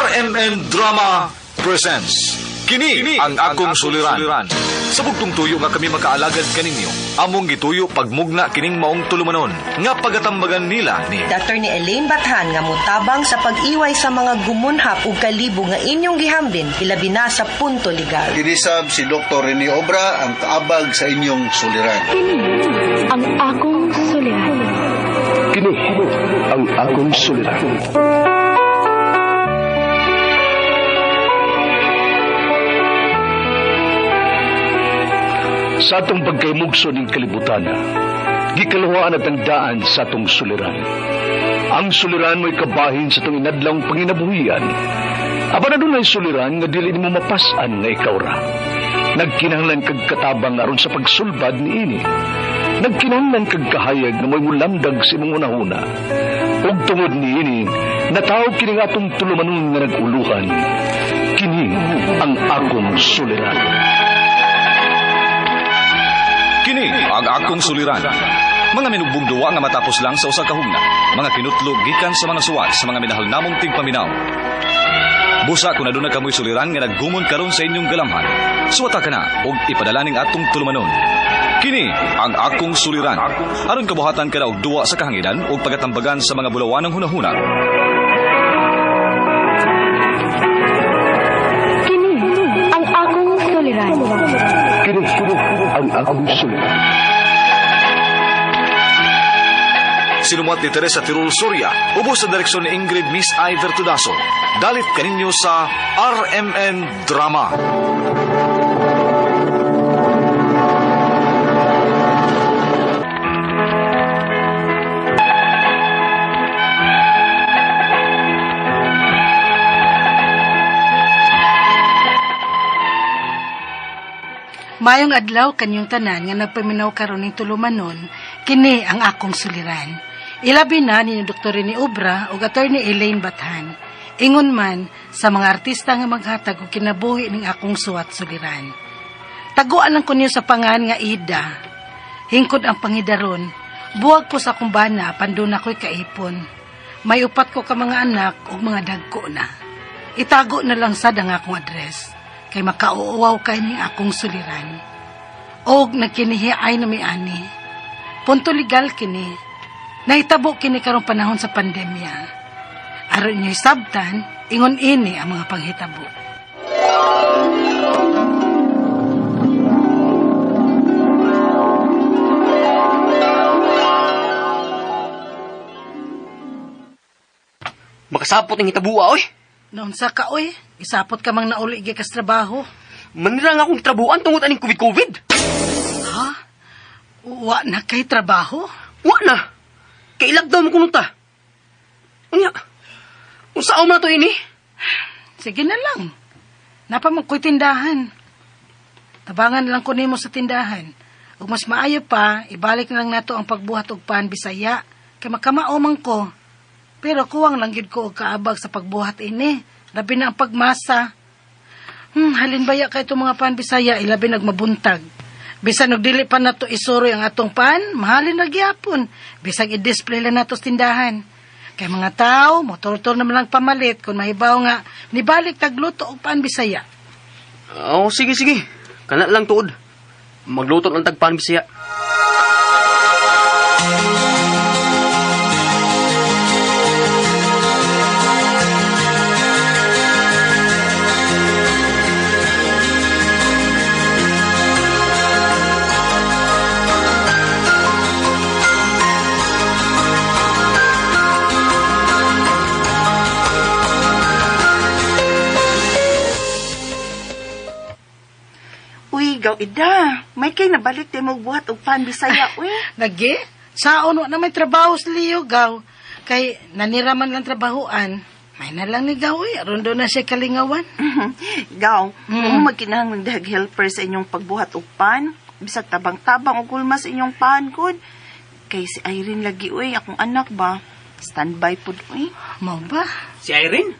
RMN Drama presents Kini ang akong suliran. Sa bugtong tuyo nga kami makaalagad kaninyo, among gituyo pagmugna kining maong tulumanon nga pagatambagan nila ni Attorney Elaine Bathan nga motabang sa pag-iway sa mga gumunhap ug kalibo nga inyong gihambin ilabi na sa punto legal. Kinisab si Dr. Rene Obra ang kaabag sa inyong suliran. Kini ang akong suliran. Kini ang akong suliran. Sa atong pagkaymugso ning kalibutan, gikaluhaan at ang daan sa atong suliran. Ang suliran mo'y kabahin sa atong inadlawng panginabuhian. Apan adunay suliran nga dili nimo mapas-an nga ikaw ra. Nagkinahanglan kag katabang aron sa pagsulbad niini. Nagkinahanglan kag kahayag nga mo'y mulamdag sa imong hunahuna. Ug tungod niini, natawag kini nga atong tulumanon nga nag-uluhan. Kini ang akong suliran. Kini ang akong suliran. Mga minugbong duwa nga matapos lang sa usa ka hugna. Mga kinutlog gikan sa mga suwat sa mga minahal namong tigpaminaw. Busa kung aduna kamoy suliran nga naggumon karon sa inyong galamhan. Suwata ka na og ipadala ning atong tulumanon. Kini ang akong suliran. Aron kabuhatan ka na og duwa sa kahanginan ug pagatambagan sa mga bulawanong hunahuna. Kini ang akong suliran. Kini ang akong suliran. Sinumuat ni Teresa Tirul Soria, ubos sa direksyon ni Ingrid Miss Iver Tudaso. Dalit kaninyo sa RMN Drama. Mayong adlaw kanyong tanan nga nagpaminaw karon ning tulumanon, kini ang akong suliran. Ilabi na ni Dr. Rene Obra ug Attorney Elaine Bathan. Ingon man sa mga artista nga maghatag og kinabuhi ning akong suwat suliran. Taguan lang ko niyo sa pangan nga Ida. Hingkod ang pangidaron. Buwag ko sa akong bana panduna ko'y kaipon. May upat ko ka mga anak ug mga dagko na. Itago na lang sad ang akong address kay makauuwaw kay ning akong suliran. Og nagkinihi ay na miani. Punto legal kini. Nahitabo kini karong panahon sa pandemya. Aron inyo'y sabtan, ingon ini ang mga panghitabo. Makasapot ang hitabua, oy. Naunsa ka oy, isapot ka mang nauli gikas trabaho. Manira nga akong trabuan tungod aning COVID-COVID. Ha? Wa na kay trabaho? Wa na. Kay lockdown mo kuno ta. Unya. Unsaon man to ini? Sige na lang. Napa man ko'y tindahan. Tabangan lang ko nimo sa tindahan. Ug mas maayo pa, ibalik na lang nato ang pagbuhat og pan Bisaya. Kay makamao man ko. Pero kuwang lang gyud ko og kaabag sa pagbuhat ini. Labi na ang pagmasa. Halin baya kay itong mga pan Bisaya, ilabi nagmabuntag. Bisan og dili pa nato isuroy ang atong pan, mahalin na gyapon. Bisag i-display lang nato sa tindahan. Kay mga tao, motortor naman lang pamalit kung mahibaw nga nibalik tagluto og pan Bisaya. Oh, sige sige. Kana lang tuod. Magluto lang tag pan Bisaya. Uy, gaw ida. May kay nabalik tayo magbuhat og pan Bisaya, uy. Lagi, saon wa na may trabaho sa liyo, gaw. Kay nanira man lang trabahoan, may na lang ni gaw eh. Aron doon na siya kalingawan. Gaw, mm. Magkinahanglan dahag helper sa inyong pagbuhat og pan. Bisag tabang-tabang og hulma sa inyong pan gud. Kay si Irene lagi, uy, akong anak ba? Standby pud, uy. Mao ba? Si Irene?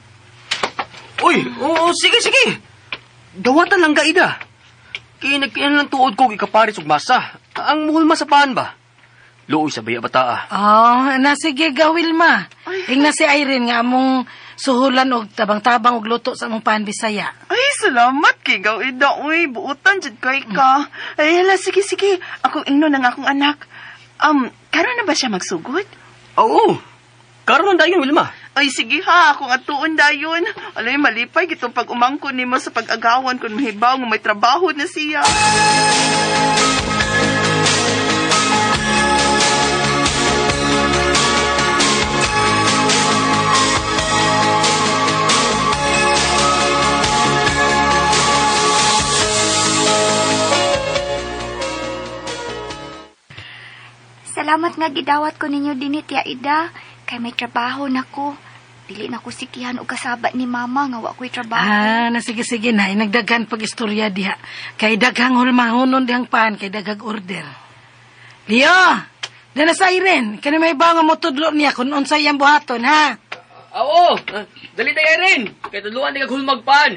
Uy, oo, sige sige. Dawatan lang ka ida. Kay nagkinahanglan tuod ko ikaparis og masa. Ang muhulma sa pan ba? Luoy sa baya bataa. Oh, na sige gaw Wilma. Ingna si Irene nga among Suhulan og tabang-tabang og luto sa among pan Bisaya. Ay, salamat kay gaw Ida. Uy, buutan jud kay ka. Ay, hala, sige, sige. Akong ingnon ang akong anak. Karon na ba siya magsugod? Oo. Karon dayon, Wilma. Ay, sige ha, akong atuon dayon. Alay, malipay gitong pag umangkon nimo sa pag-agawan kung mahibaw nga may trabaho na siya. Salamat nga gidawat ko ninyo dinhi, Tia Ida. Kay may trabaho na ko. Dili na ko sikihan og kasaba ni Mama nga wa ko'y trabaho. Ah, na sige sige na, nagdaghan pag istorya diha. Kay daghang hulmahonon dihang pan, kay daghang order. Leo, dana sa Irene, kani may ba nga motudlo niya kung unsay iyang buhaton, ha? Oo. Dali tayo, Irene. Kay tudluan di kag hulmagpan.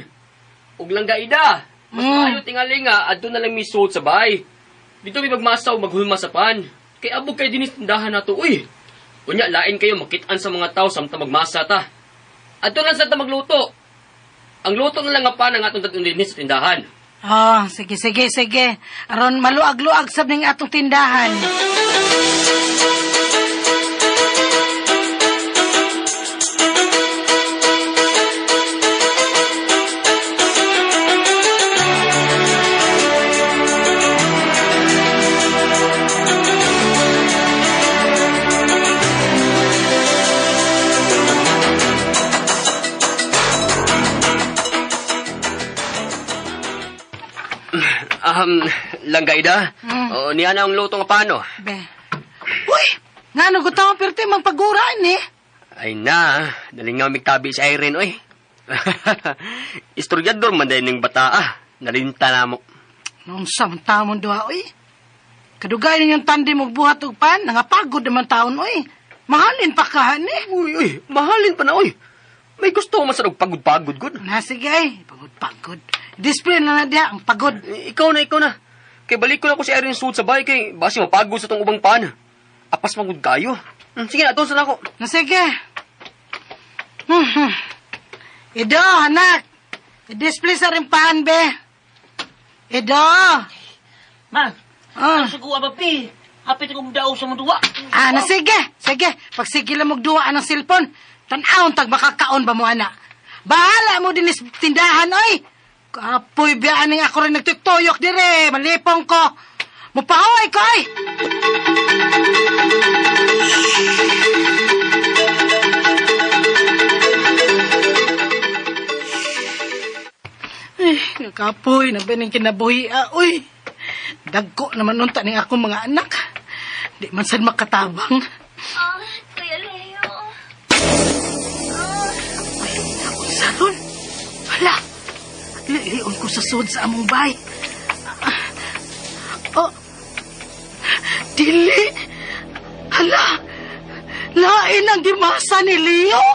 Ug lang gaida. Mas maayo tingali nga adto na lang mi suot sa bahay. Dito mi magmasa og maghulma sa pan. Kay abog kay dinis tindahan nato, uy. Unya lain kayo makit-an sa mga tao samtang magmasa ta. Adto lang sa ta magluto. Ang luto na lang nga pan ang atong dadon dinhi sa tindahan. Oh, sige sige sige. Aron maluag-luag sab ning atong tindahan. Langgaida. Oh, niya na ang luto nga paano. Be. Uy, ngano gutaw perti mang paguraan eh. Ay na, nalingaw migtabi si Irene, oy. Istoryador man din ning bata, ah. Nalinta na mo. Noong sa tamon duha, uy. Kadugay ninyong tandem og buhat og pan, nangapagod naman taon, uy. Mahalin pa ka, eh. Uy, uy, mahalin pa na, uy. May gusto man sa pagod-pagod, gud. Na, sige, ay. Pagod-pagod. Display na na diha, ang pagod. Eh, Ikaw na, ikaw na. Kay balik ko na ko si Irene suot sa bahay, kay basi mapagod sa tong ubang pan. Apas magud kayo. Sige na, sa na ako. Na, sige. Ido, anak. I-display sa rin pan, be. Ido. Ma, Ah. ang sugo ba pi? Hapit akong daw sa mga duwa. Ah, na sige, sige. Pagsige lang magduwa ng cellphone, tan-awon tag makakaon ba mo, ana. Bahala mo din is tindahan, oy. Kapoy biyaan ning ako rin nagtutuyok dire, malipong ko. Mupahaway ko, oy. Ay, nakapoy, nabining kinabuhi, ah, uy. Dagko naman unta ning akong mga anak. Di man sad makatabang. Ah, Kuya Leo. Saron? Hala! Lilion ko sa sud sa among bay. Oh! Dili! Hala! Lain ang gimasa ni Leo!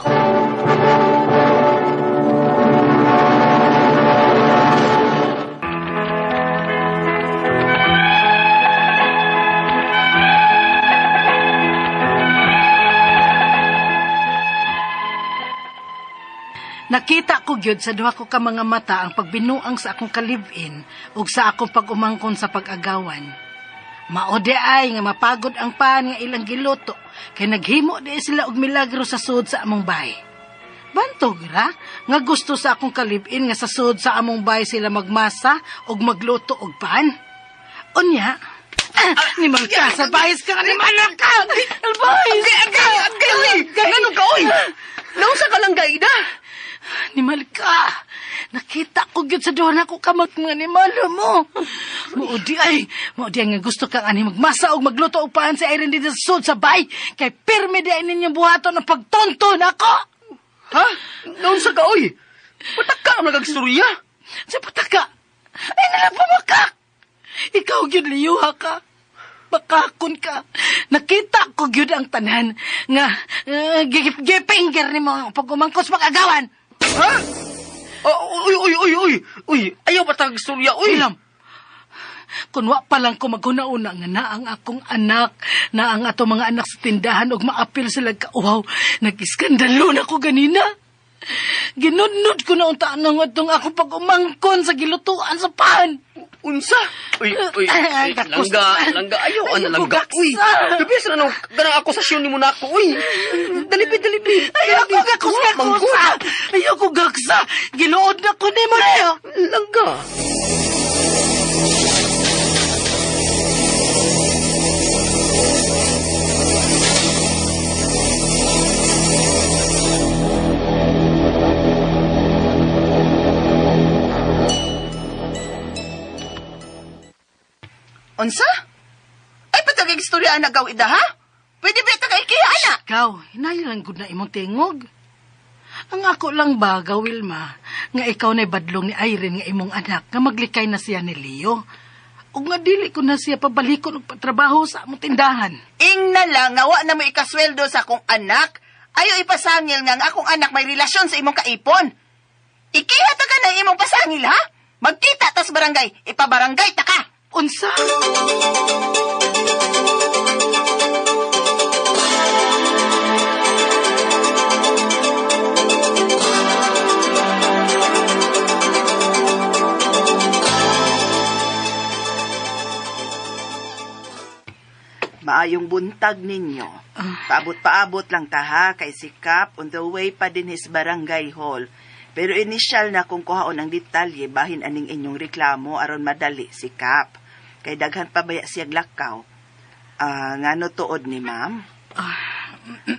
Nakita ko gyud sa duha ko ka mga mata ang pagbinuang sa akong kalibin ug sa akong pag-umangkon sa pag-agawan. Mao di ay nga mapagod ang pan nga ilang giluto kay naghimo di sila og milagro sa sud sa among bahay. Bantog ra nga gusto sa akong kalibin nga sa sud sa among bahay sila magmasa ug magluto og pan. Unya, ni ka sa bahis ka ni malaka. Albahis. Agay, agay, uy! Ngano ka, uy? Nausa ka lang, gaida? Animal ka. Nakita ko gyud sa duha nako ka mag mga animal mo. Mao di ay nga gusto kang ani magmasa og magluto og paan si Irene dito sa sud sa bay kay pirmi di ay ninyong buhaton ang pagtonto nako. Ha? Naunsa ka, uy? Pataka ang nagagstorya. Sa pataka. Ay nalang pumakak. Ikaw gyud liyuha ka. Bakakon ka. Nakita ko gyud ang tanan nga gipinger nimo ang pag-umangkos pag-agawan. Ha? Oh, uy, uy, uy, uy. Uy, ayaw pa tagstorya, uy. Ilam. Kun wa pa lang ko maghuna-una nga na ang akong anak, na ang ato mga anak sa tindahan og maapil sila kauhaw, nag-iskandalo na ko ganina. Ginudnod ko na unta nang atong ako pag-umangkon sa gilutuan sa pan. Unsa? Uy, uy, Ay, uy, gakos. langga, langga, ayaw, Ay, ana, langga. gaksa. Uy, gabi sa nanong, ganang akusasyon ni mo nako, uy. Dalibi, dalibi. Ayoko gakos gaksa. Ayoko gaksa. Giluod na ko nimo niyo. Langga. Unsa? Ay, patagay istorya anak gaw ida, ha? Pwede ba ito kay kiya, anak? Ikaw, hinayon lang gud na imong tingog. Ang ako lang ba, Wilma, nga ikaw na'y badlong ni Irene nga imong anak, nga maglikay na siya ni Leo. Ug nga dili ko na siya pabalikon og patrabaho sa among tindahan. Ing na lang, nga wa na mo ikasweldo sa akong anak. Ayo ipasangil nga ang akong anak may relasyon sa imong kaipon. Ikiha ta ka na imong pasangil, ha? Magkita tas barangay, ipabarangay ta ka. Unsa? Maayong buntag ninyo. Paabot-paabot lang ta ha, kay si Cap on the way pa din his barangay hall. Pero initial na kung kuhaon ang detalye bahin aning inyong reklamo aron madali si Cap. Kay daghan pa baya siyag lakaw. Ah, ngano tuod ni ma'am?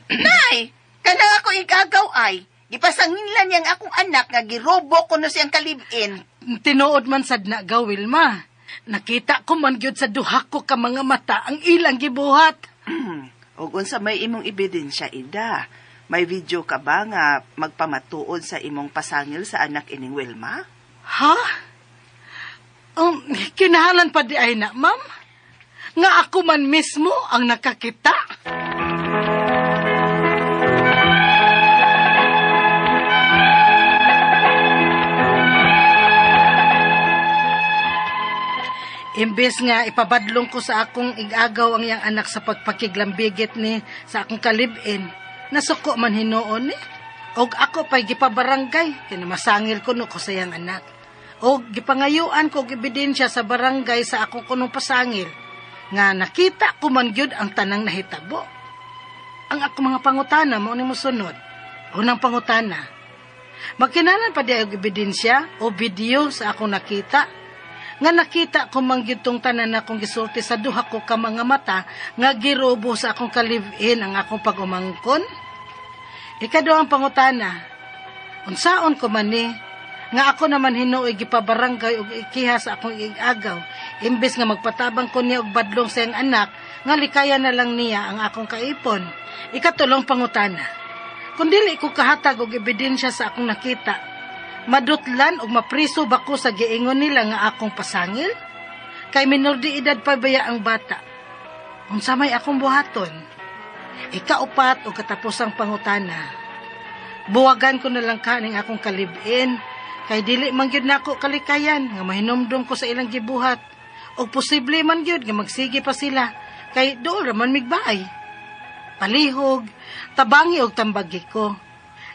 Nay, kanang ako igagaw ay. Gipasangilan niyang akong anak nga girobo kuno siyang kalibin. Tinuod man sad na gaw, Wilma. Nakita ko man gyud sa duha ko ka mga mata ang ilang gibuhat. Ug unsa may imong ebidensya, Ida? May video ka ba nga magpamatuod sa imong pasangil sa anak ining Wilma? Ha? Kinahalan pa di ay na, ma'am? Nga ako man mismo ang nakakita. Imbes nga ipabadlong ko sa akong igagaw ang iyang anak sa pagpakiglambigit ni sa akong kalibin, nasuko man hinuon ni. Og ako pa'y gipabarangay, kinamasangil ko no ko sa iyang anak. Og gipangayuan ko og ebidensya sa barangay sa akong kunong pasangil, nga nakita ko man gyud ang tanang nahitabo. Ang ako mga pangutana mao ni mosunod. Unang pangutana, magkinalan pa di og ebidensya o video sa akong nakita? Nga nakita ko man gyud tong tanan akong gisulti sa duha ko ka mga mata nga girobo sa akong ka-live-in ang akong pag-umangkon. Ikaduhang pangutana, unsaon ko man ni nga ako naman hinuoy gipabarangay og ikiha sa akong igagaw imbes nga magpatabang ko niya og badlong sa iyang anak nga likaya na lang niya ang akong kaipon. Ikatulong pangutana, kung dili ko kahatag og ebidensya sa akong nakita, madutlan og mapriso ba ko sa giingon nila nga akong pasangil? Kay minor de edad pa baya ang bata. Unsa may akong buhaton? Ikaupat og katapusang pangutana, buwagan ko na lang kaning akong kalibin kay dili man gyud nako kalikayan nga mahinumdum ko sa ilang gibuhat. Og posible man gyud nga magsige pa sila kay dool ra man migbaay. Palihog, tabangi og tambagi ko.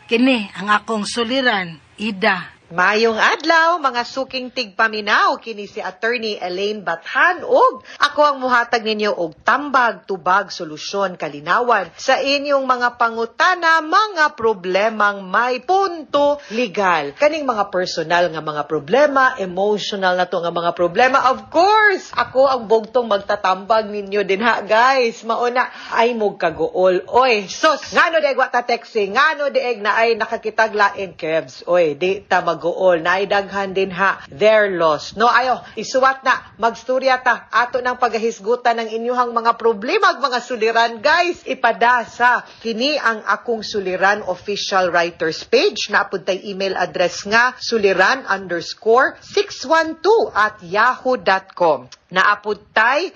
Kini ang akong suliran, Ida. Mayong adlaw, mga suking tigpaminaw, kini si Attorney Elaine Bathan ug ako ang muhatag ninyo og tambag, tubag, solusyon, kalinawan sa inyong mga pangutana, mga problemang may punto legal. Kaning mga personal nga mga problema, emotional na to nga mga problema. Of course, ako ang bugtong magtatambag ninyo din ha, guys. Mauna ay mog kaguol. Oy, sus, ngano dieg wa ta texting, ngano dieg na ay nakakitag lain kebs. Oy, di ta maguol, naidaghan din ha, their loss. No, ayo, isuwat na, magstorya ta, ato ng pagahisgutan ng inyuhang mga problema, ag mga suliran, guys, ipadasa. Kini ang akong suliran official writers page, naapuntay email address nga, suliran_612@yahoo.com. Naa pud tay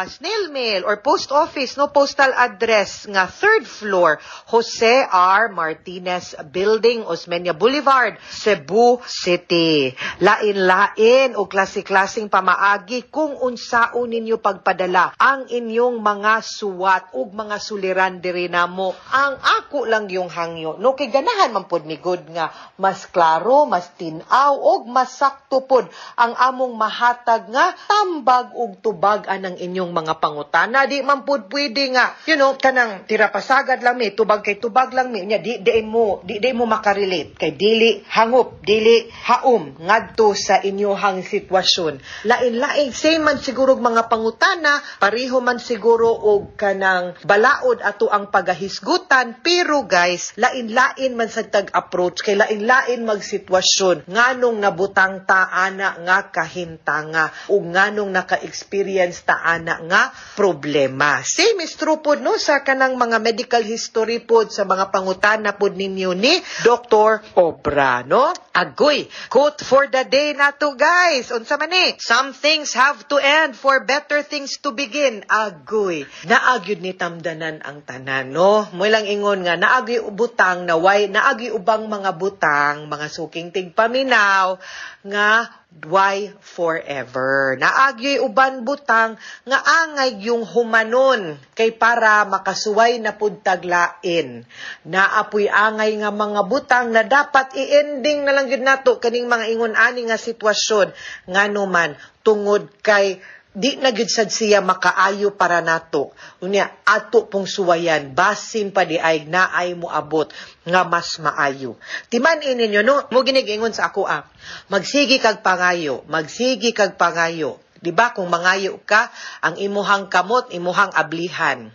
snail mail or post office, no, postal address nga third floor, Jose R. Martinez Building, Osmeña Boulevard, Cebu City. Lain-lain o klase-klaseng pamaagi kung unsaon ninyo pagpadala ang inyong mga suwat ug mga suliran diri namo. Ang ako lang yung hangyo, no, kay ganahan man pod mi gud nga mas klaro, mas tin-aw ug mas sakto pod ang among mahatag nga tambag ug tubag anang inyong mga pangutana. Di man pod pwede nga, kanang tira pasagad lang mi, tubag kay tubag lang mi, unya di mo makarelate kay dili hangop, dili haom ngadto sa inyohang sitwasyon. Lain-lain, same man siguro og mga pangutana, pareho man siguro og kanang balaod ato ang pagahisgutan, pero guys, lain-lain man sa tag-approach kay lain-lain magsitwasyon nganong nabutang ta ana nga kahintanga ug nganong naka-experience ta ana nga problema. Same is true pod, no, sa kanang mga medical history pod sa mga pangutana pod ninyo ni Dr. Obra, no? Agoy, quote for the day nato, guys. Unsa man ni? "Some things have to end for better things to begin." Agoy, naa gyud ni tamdanan ang tanan, no? Mo lang ingon nga naa gyoy butang na way, naa gyoy ubang mga butang, mga suking tigpaminaw, nga why forever. Naa gyoy uban butang nga angay yung humanon kay para makasuway na pud taglain. Naa puy angay nga mga butang na dapat i-ending na lang gyud nato kaning mga ingon ani nga sitwasyon, ngano man tungod kay di na gyud sad siya makaayo para nato. Unya ato pong suwayan basin pa di ay naay moabot nga mas maayo. Timan-i ninyo, no, mo ginig-ingon sa ako ah. Magsigi kag pangayo, magsigi kag pangayo. Di ba kung mangayo ka, ang imuhang kamot, imuhang ablihan?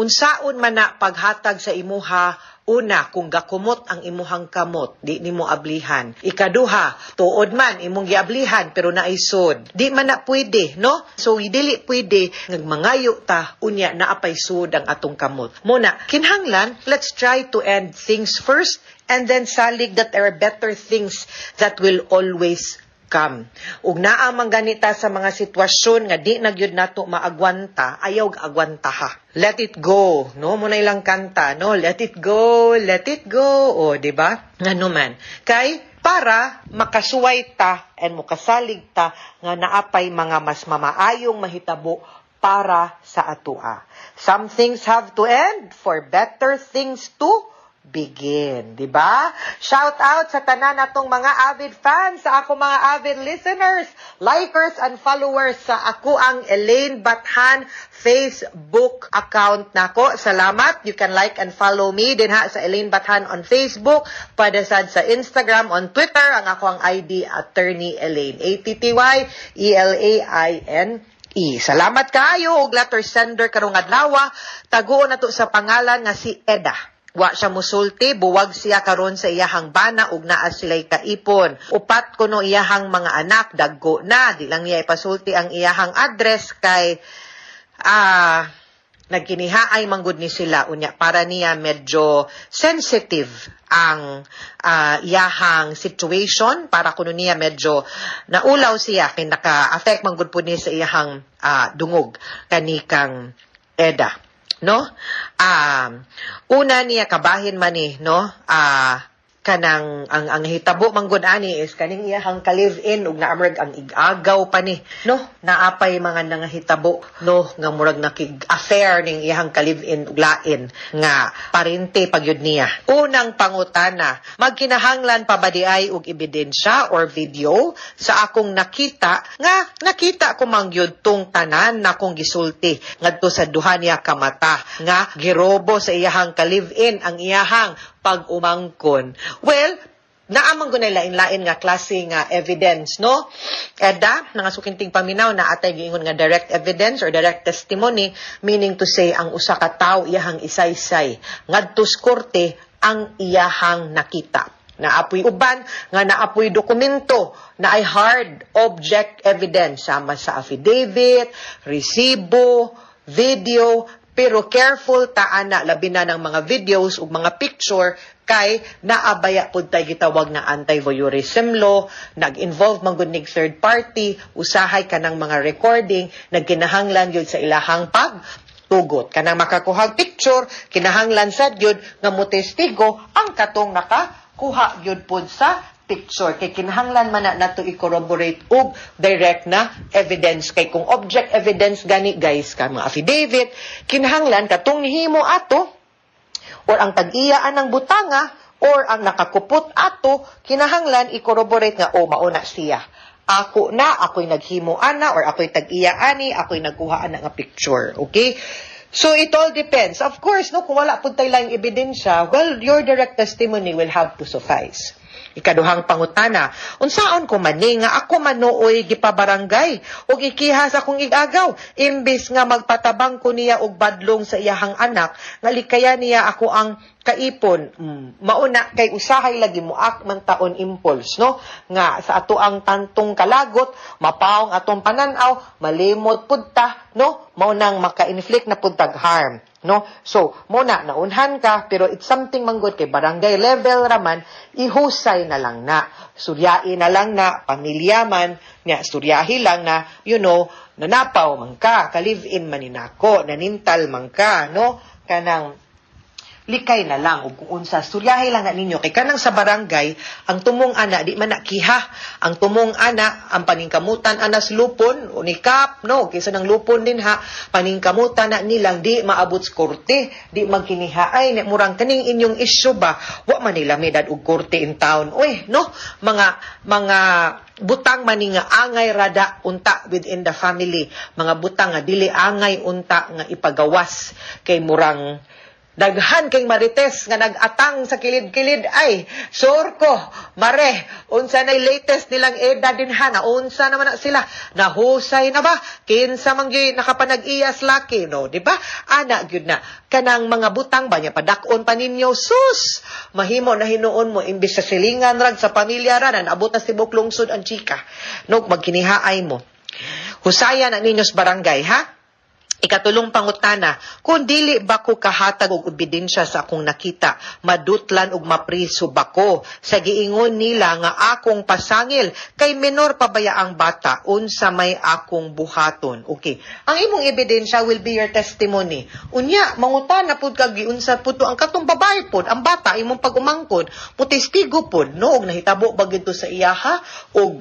Unsaon man na paghatag sa imuha? Una, kung gakumot ang imuhang kamot, di nimo ablihan. Ikaduha, tuod man imong giablihan pero naay sud. Di man na pwede, no? So dili pwede nagmangayo ta unya naa pay sud ang atong kamot. Muna, kinahanglan let's try to end things first and then salig that there are better things that will always come. Ug naa man ganita sa mga sitwasyon nga di na gyud nato maagwanta, ayaw agwanta ha. Let it go, no? Mo na ilang kanta, no? "Let it go, let it go." O, di ba? Ngano man. Kay para makasuway ta and mukasalig ta nga naa pay mga mas mamaayong mahitabo para sa atoa. Some things have to end for better things to begin, di ba? Shout out sa tanan natong mga avid fans, sa ako mga avid listeners, likers and followers sa ako ang Elaine Bathan Facebook account nako. Salamat. You can like and follow me din ha sa Elaine Bathan on Facebook, padasad sa Instagram, on Twitter, ang ako ang ID Attorney Elaine. A T T Y E L A I N E. Salamat kaayo og letter sender karong adlaw. Taguon nato sa pangalan nga si Eda. Wa siya musulti, buwag siya karon sa iyahang bana ug naa sila'y kaipon. Upat kuno iyahang mga anak, dagko na. Di lang niya ipasulti ang iyahang address kay nagkinihaay manggod ni sila, unya para niya medyo sensitive ang iyahang situation, para kuno niya medyo naulaw siya kay naka-affect manggod po ni sa iyahang dungog kanikang Eda, no? Una niya kabahin man ni, no, kanang ang hitabo manggod ani is kaning iyahang ka-live-in ug naamrag ang igagaw pa ni, no? Naa pay mga nangahitabo, no, nga murag nakig affair ning iyahang ka-live-in ug lain nga parente pagyud niya. Unang pangutana: magkinahanglan pa ba di ay og ebidensya or video sa akong nakita, nga nakita ko man gyud tong tanan na akong gisulti ngadto sa duha niya ka mata nga girobo sa iyahang ka-live-in ang iyahang pag-umangkon? Well, naa man gud lain-lain nga klase nga evidence, no? Eda, nga suking tigpaminaw, naa tay giingon nga direct evidence or direct testimony, meaning to say ang usa ka tawo iyahang isaysay ngadto sa korte ang iyahang nakita. Naa poy uban nga naa poy dokumento na ay hard object evidence sama sa affidavit, resibo, video, pero careful ta ana, labi na ng mga videos ug mga picture. Kay naabaya pud tay gitawag na anti-voyeurism law, nag-involve man gud nig third party, usahay kanang mga recording, nagkinahanglan gyud sa ilahang pag tugot. Kanang makakuhag picture, kinahanglan sad gyud nga motestigo ang katong nakakuha gyud pud sa picture, kay kinahanglan man na nato i-corroborate og direct na evidence, kay kung object evidence gani, guys, ka mga affidavit, kinahanglan katong nihimo ato or ang tag-iyaan ng butanga or ang nakakupot ato, kinahanglan i-corroborate nga, "Oh, mauna siya, ako na, ako'y naghimo ana or ako'y tag-iya ani, ako'y nagkuha ana nga picture." Okay? So it all depends. Of course, no, kung wala pud tay laing ebidensya, well, your direct testimony will have to suffice. Ikaduhang pangutana, unsaon ko man ni nga ako manuoy gipabarangay ug ikiha sa akong igagaw, imbes nga magpatabang ko niya og badlong sa iyahang anak nga likayan niya ako ang kaipon? Mauna kay usahay lagi mo act man ta on impulse, no, nga sa ato ang tantong kalagot, mapaong atong pananaw, malimot pud ta, no, mao nang maka-inflict na pud tag harm, no? So mo na naunhan ka, pero it's something manggod kay barangay level raman, ihusay na lang na, suryain na lang na, pamilya man nya, suryahi lang na, nanapaw man ka, ka-live-in man ni nako, nanintal man ka, no, kanang likay na lang ug kung unsa, suryahi lang na ninyo, kay kanang sa barangay ang tumong ana di man nakiha. Ang tumong ana, ang paningkamutan ana sa lupon o ni kap, no, kaysa ng lupon din ha, paningkamutan na nilang di maabot sa korte, di magkiniha ay ni murang kaning inyong issue ba, wa man nila medad og korte in town, oy, no? Mga butang man ni nga angay rada unta within the family, mga butang nga dili angay unta nga ipagawas, kay murang daghan kay marites nga nag-atang sa kilid-kilid ay. Sure ko, mare, unsa nay latest nilang edad din ha, na unsa naman na sila, nahusay na ba, kinsa man gyud nakapanag-iyas laki, no, di ba? Ana gyud na, kanang mga butang ba niya, padak-on pa ninyo, sus, mahimo na hinuon mo, imbis sa silingan rag sa pamilya ra, na naabot na sa lungsod ang chika, no, magkinihaay mo. Husaya na ninyo sa barangay, ha? Ikatulong pangutana, kung dili ba ko kahatag og ebidensya sa akong nakita, madutlan og mapriso ba ko? Sa giingon nila nga akong pasangil, kay menor pa baya ang bata, unsa may akong buhaton? Okay. Ang imong ebidensya will be your testimony. Unya, mangutana pud kag giunsa pud to ang katong babae pud, ang bata imong pag-umangkon, motestigo pud, no, og nahitabo ba gyud to sa iyaha og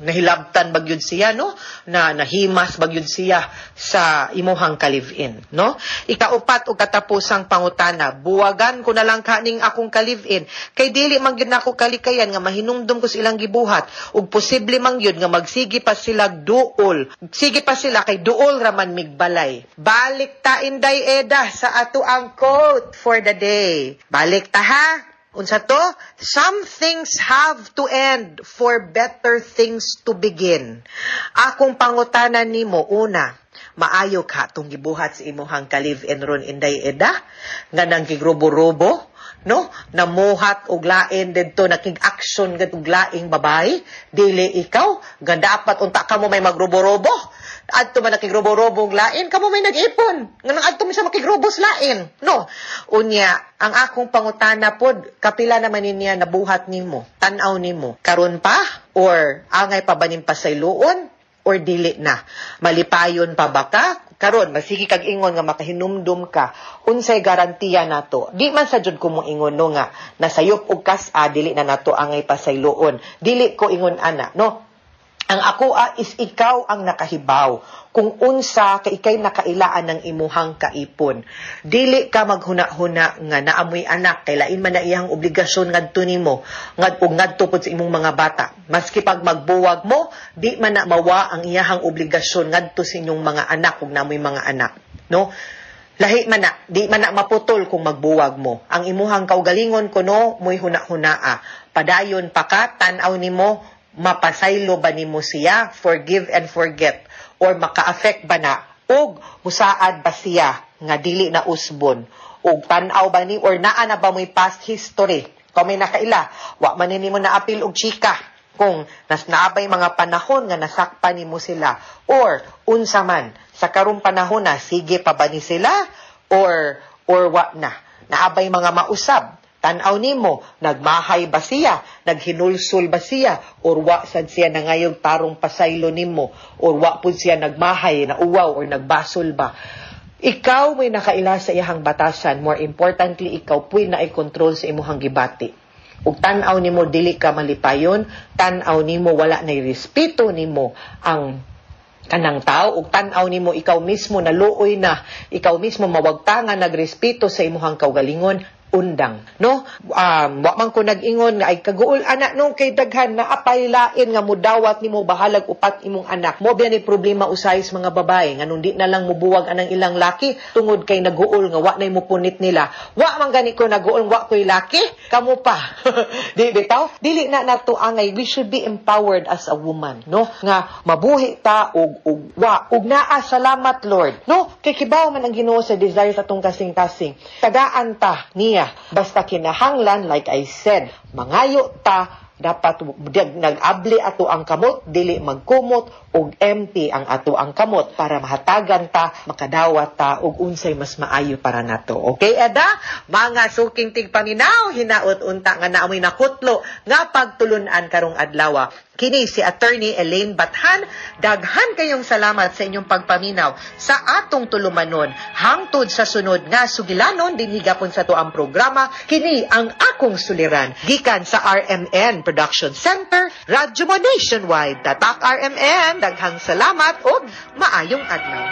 nahilabtan ba gyud siya, no, na nahimas ba gyud siya sa imuhang ka-live-in, no? Ikaupat ug katapusang pangutana, buwagan ko na lang kaning akong ka-live-in kay dili man gyud nako kalikayan nga mahinumdum ko sa ilang gibuhat ug posible man gyud nga magsige pa sila duol, sige pa sila kay duol ra man migbalay. Balik ta, Inday Eda, sa ato ang quote for the day. Balik ta ha. Unsa to? "Some things have to end for better things to begin." Akong pangutana nimo, una, maayo ka tong gibuhat sa imuhang ka-live-in ron, Inday Eda, nga nang gigrubo-rubo, no? Namuhat og lain didto, nakig-action gad og laing babae, dili ikaw, nga dapat unta kamo may magrubo-rubo. Adto man nakigrubo-rubo og lain, kamo may nag-ipon. Nga nang adto mi sa makigrubo sa lain, no? Unya, ang akong pangutana pod, kapila naman niya nabuhat nimo, tan-aw nimo? Karon pa or angay pa ba ning pasayloon or dili na? Malipayon pa ba ka? Karon, masige kag ingon nga makahinumdum ka, unsay garantiya nato? Di man sa jud ko mo ingon, no, nga nasayop og kas-a, dili na nato angay pasayloon. Dili ko ingon ana, no? Ang ako is ikaw ang nakahibaw kung unsa kay ikay nakailaan ng imuhang kaipon. Dili ka maghuna-huna nga naamoy anak kay lain man na iyang obligasyon ngadto nimo ngad ug ngadto pud sa imong mga bata. Maski pag magbuwag mo, di man na mawa ang iyahang obligasyon ngadto sa inyong mga anak ug namoy mga anak, no? Lahi man na, di man na maputol kung magbuwag mo. Ang imuhang kaugalingon kuno mo'y huna-hunaa. Padayon pa ka, tan-aw nimo, mapasaylo ba nimo siya, forgive and forget, or maka-affect ba na, og musaad ba siya nga dili na usbon, og tan-aw ba ni, or naa na ba mo'y past history? Kung may nakaila, wa man nimo na apil og chika, kung nas naabay mga panahon nga nasakpan nimo sila, or unsa man, sa karong panahon na, sige pa ba ni sila, or wa na? Naabay mga mausab. Tan-aw nimo, nagmahay ba siya, naghinulsol ba siya, or wa sad siya nangayog tarong pasaylo nimo, or wa pud siya nagmahay, nauwaw or nagbasol ba. Ikaw may nakaila sa iyahang batasan, more importantly, ikaw pu'y naay control sa imuhang gibati. Ug tan-aw nimo dili ka malipayon, tan-aw nimo wala nay respeto nimo ang kanang tao, ug tan-aw nimo ikaw mismo naluoy na, ikaw mismo mawagta nga nagrespeto sa imuhang kaugalingon, undang, no? Wa man ko nag-ingon nga ay kaguol ana, no, kay daghan na apay lain nga mudawat nimo, bahalag upat imong anak mo. Biya ni problema usahay sa mga babae nga di na lang mubuwag anang ilang laki tungod kay naguol nga wa nay mupunit nila. Wa man gani ko naguol, wa ko'y laki, kamo pa di bitaw. Dili na nato angay. We should be empowered as a woman, no, nga mabuhi ta og wa og naa. Salamat, Lord, no, kay kibaw man ang Ginoo sa desire sa atong kasing-kasing. Tagaan ta niya basta kinahanglan, like I said, mangayo ta. Dapat nag-abli ato ang kamot, dili magkumot og empty ang ato ang kamot, para mahatagan ta, makadawat ta og unsay mas maayo para nato. Okay, Eda? Mga suking tigpaminaw, hinaot unta nga naamoy nakutlo nga pagtulunan karong adlaw. Kini si Attorney Elaine Bathan. Daghan kayong salamat sa inyong pagpaminaw sa atong tulumanon. Hangtod sa sunod nga sugilanon dinhi gapon sa atoang programa, kini ang akong suliran. Gikan sa RMN Production Center, Radyo Mo Nationwide. Tatak RMN, daghang salamat ug maayong adlaw.